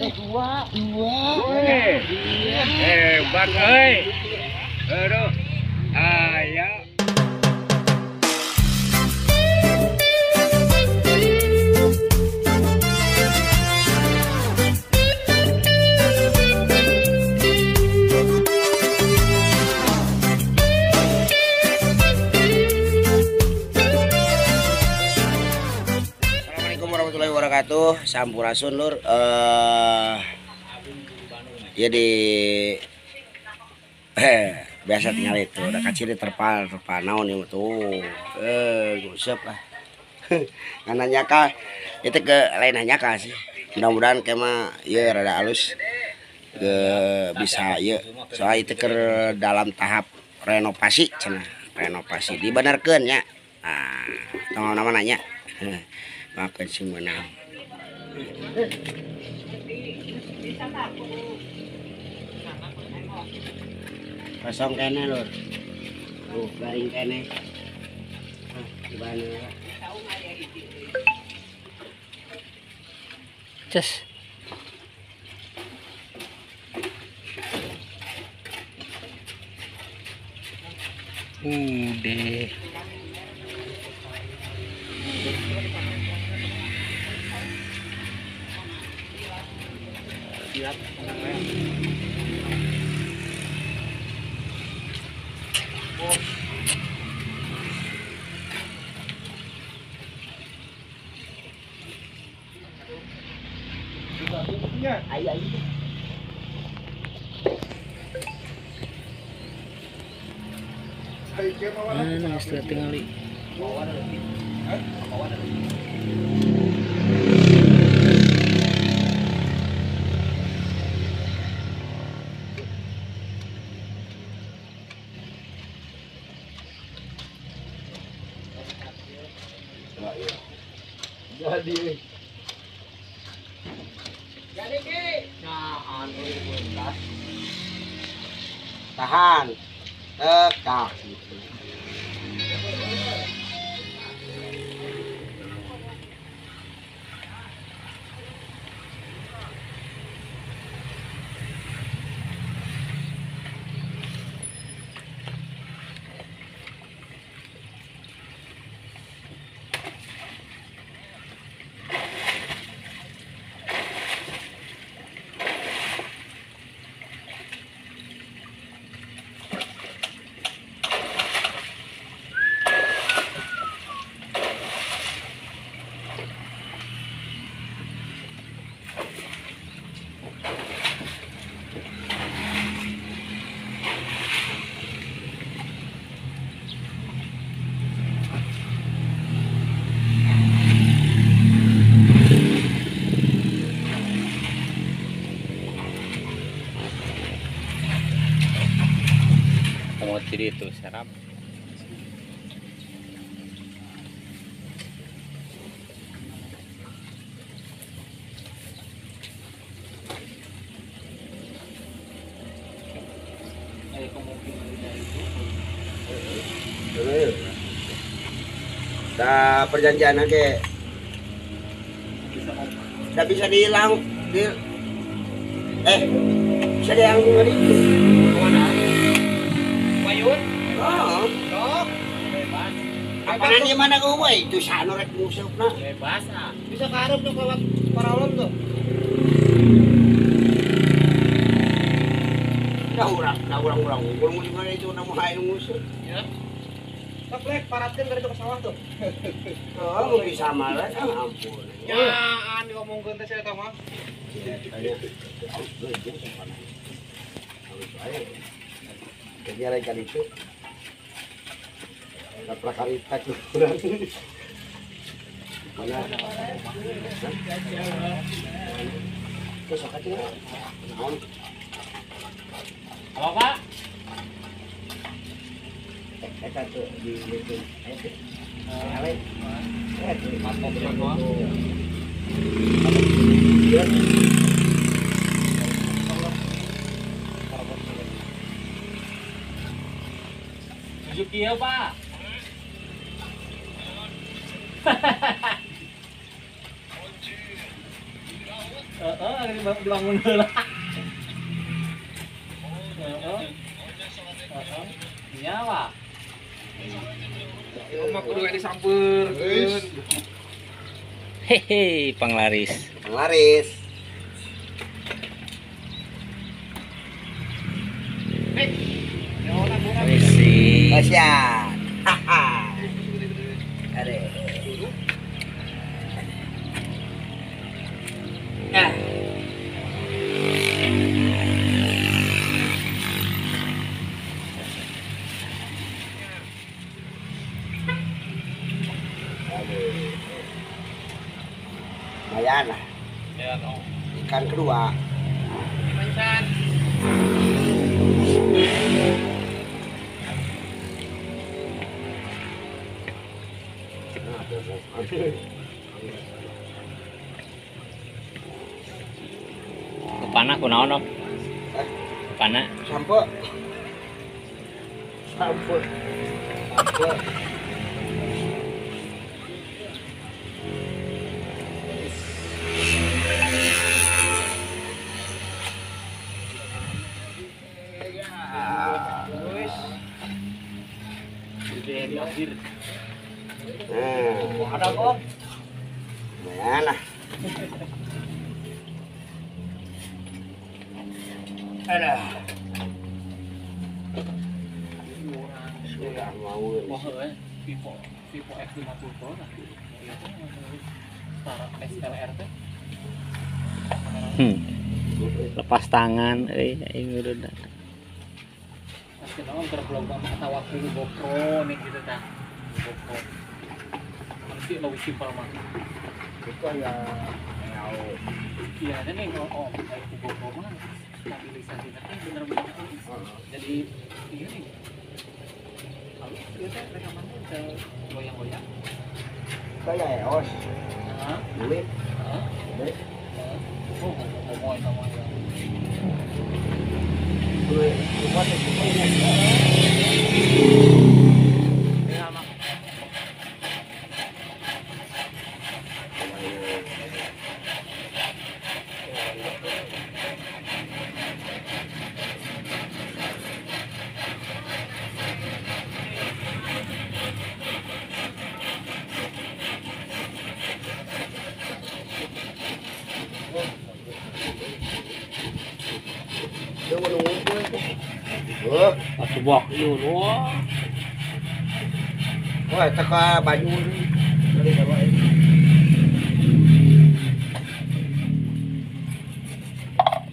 Dua. Hebat euy. Aduh. Aya. Wabarakatuh, sampurasun lur. Jadi biasa tinggal itu udah kaciri terpal naon ieu tuh. Nguseup lah. Ngan nyaka itu ke lain nyaka sih. Mudah-mudahan kema ieu rada halus ke bisa ieu. Soalnya itu ke dalam tahap renovasi cenah. Renovasi dibenerkeun nya. Ah, tong nama nanya. Makan sing menang. Kosong kene lur. Tuh garing kene. Ah, di mana? Ces. Udah. Nah, setelah tinggali. Jadi. Jadi ki. Nah, anu tahan. Tekak gitu. Jadi itu serap. Nah, perjanjian aja. Tidak bisa dihilang, di bisa dianggung tadi. Mana? Payun? Oh. Oh. Bebas. Apaan di mana gue itu sanu rek musuhna. Bebas ah. Bisa karep tuh lewat paralon tuh. Dah urang unggul mun mana itu na mau musuh. Ya. Teplek paratkeun dari ke sawah tuh. Oh, mun bisa malah ampun. Ya, an diomongkeun teh sia eta mah. Kejaran kali itu. Laprak karita kurang. Mana? Terus apa tuh? Naon? Apa, Pak? Eta tuh di itu. Ale. Suzuki ya, Pak. Heeh, dibangun heula. Heeh. Heeh. Iya, Pak. Mah kudu disampeurkeun. Hehe, panglaris. Panglaris. Wisi. Siap. Haha. Aduh. Ah. Lumayan lah. Ikan kedua. Ikan. Kepana kunaon, Om? Kepana? Sampo. Sampo. Sampo. Ada kok. Lumayan lah. Aduh. Sudah mau. Wah, Vivo Vivo X50 Pro lah. Setara SLR teh. Lepas tangan euy aing udah. Pas kita mah keur vlog mah atawa kudu GoPro nih gitu tah. GoPro. Masih lebih simpel mah. Itu ya. Iya, ada nih oh, kayak GoPro mah stabilisasinya kan bener-bener jadi iya nih. Halus ya teh rekamannya bisa goyang-goyang. Kayak EOS. Heeh. Duit. Heeh. Duit. Oh, ngomong sama ya. Duit. Ya, mak. Atuh ieu wah. Wah, teka baju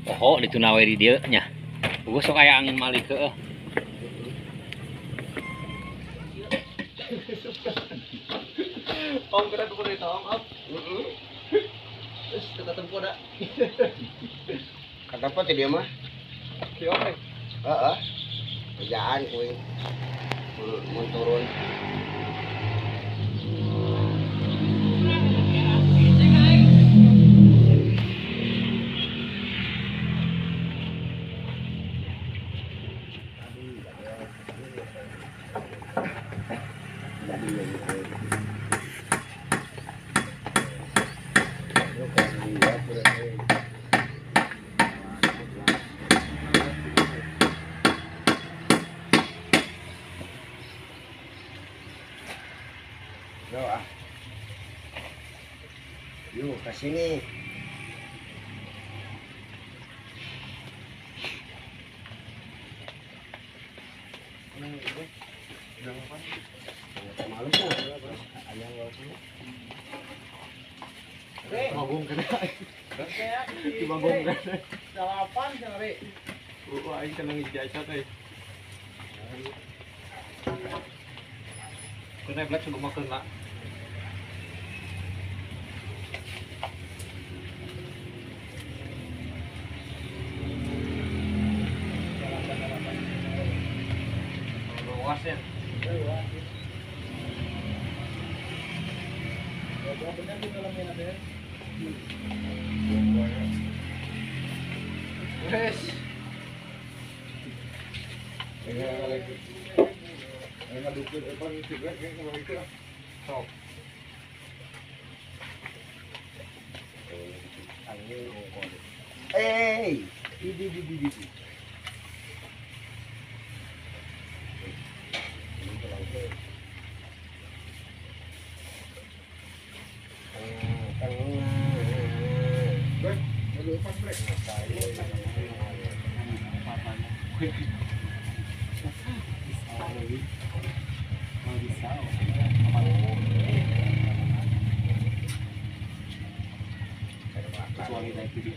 Poho dituna we di dieu nya. Eueuh sok aya angin malik heueuh. Om kira kudu ditong, Om. Heeh. Terus kita tempo da. Kata apa teh dia mah? Si Om. Heeh. Kerjaan kuing. Mun turun. Yo ah. Yuk ke sini. Bagong kena. Di bagong kena. Delapan cari. Wah, aing kena ngijasa teh. Kena black sudah makan nak. Luas ya. Wes. Sok. Angin ongkon. Di. Kecuali naik video.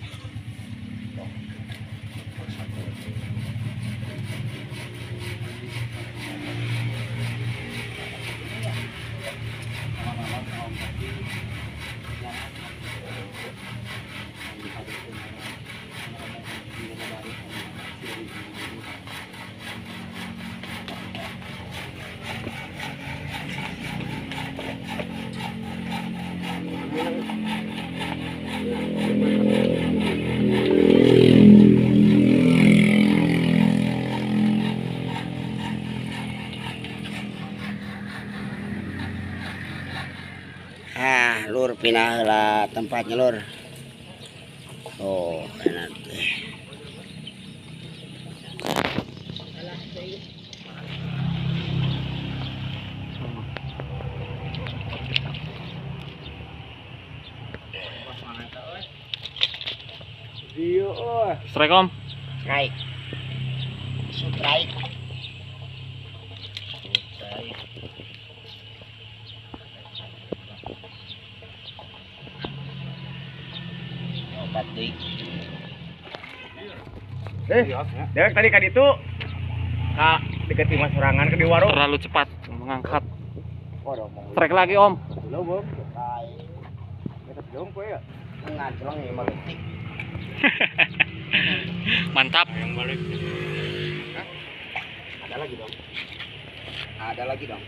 Ah, lur pindah lah tempatnya lur. Oh, enak. Strike om. Strike. Strike. Dewek tadi kan itu kak dekat imah sorangan ke di warung. Terlalu cepat mengangkat. Strike lagi om. Mantap. Ada lagi dong. Ada lagi dong.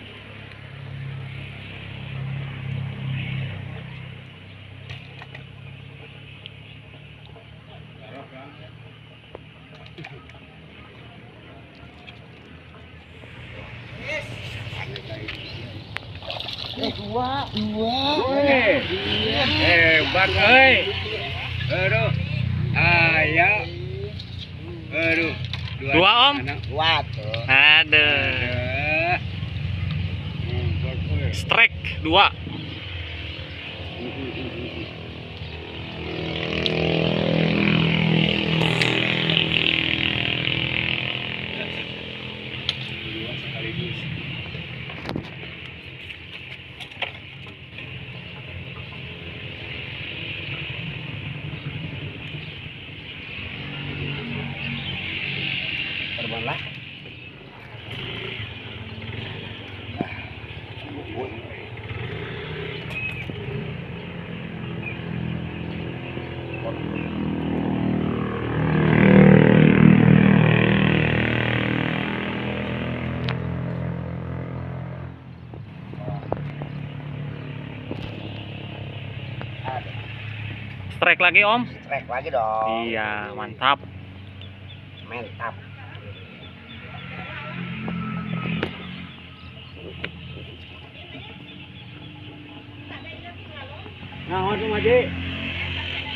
Dua. Hebat euy. Aduh. Aya. Aduh. Dua om. Dua tuh. Aduh. Strike dua. Dua sekaligus. Lah. Strike lagi om. Strike lagi dong. Iya, mantap. Mantap. Nah, waduh Maji.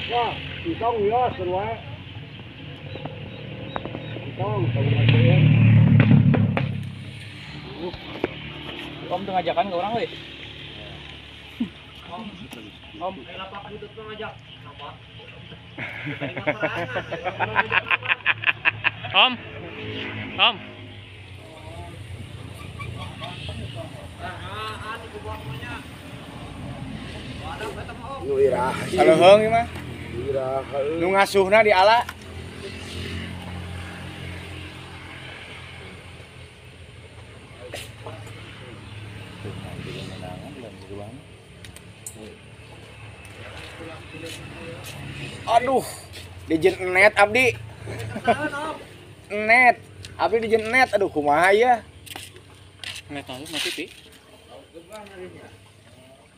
Wah, entong ya seru wae. Entong kalau Maji ya. Om tuh ngajakan ke orang weh. Om, kenapa butut tuh ngajak? Kenapa? Om. Om. Saleuheung ieu mah. Nu ngasuhna di ala. Aduh, dijen net abdi. Net, abdi dijen net. Aduh, kumaha ya? Net anu mati pi.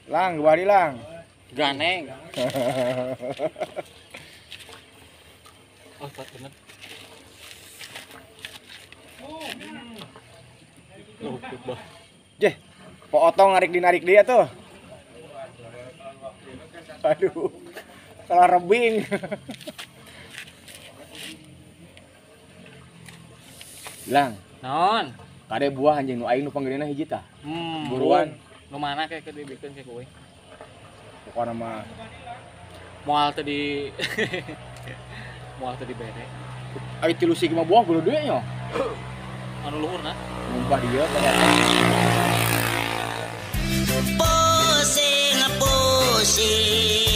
Lang, gua di lang. Ganeng. Oh, tak bener. Oh, bah. Jeh, potong narik dinarik dia tuh. Aduh, salah rebing. Lang. Naon? Kade buah anjing nu aing nu panggilna hiji tah. Buruan. Nu mana kayak ke dibikeun ke kowe? Pokona mah moal teu di moal teu dibere. Ai tilu sigi mah buah gulu duit nya. Anu luhurna. Ngumpah dia Pusing pusing.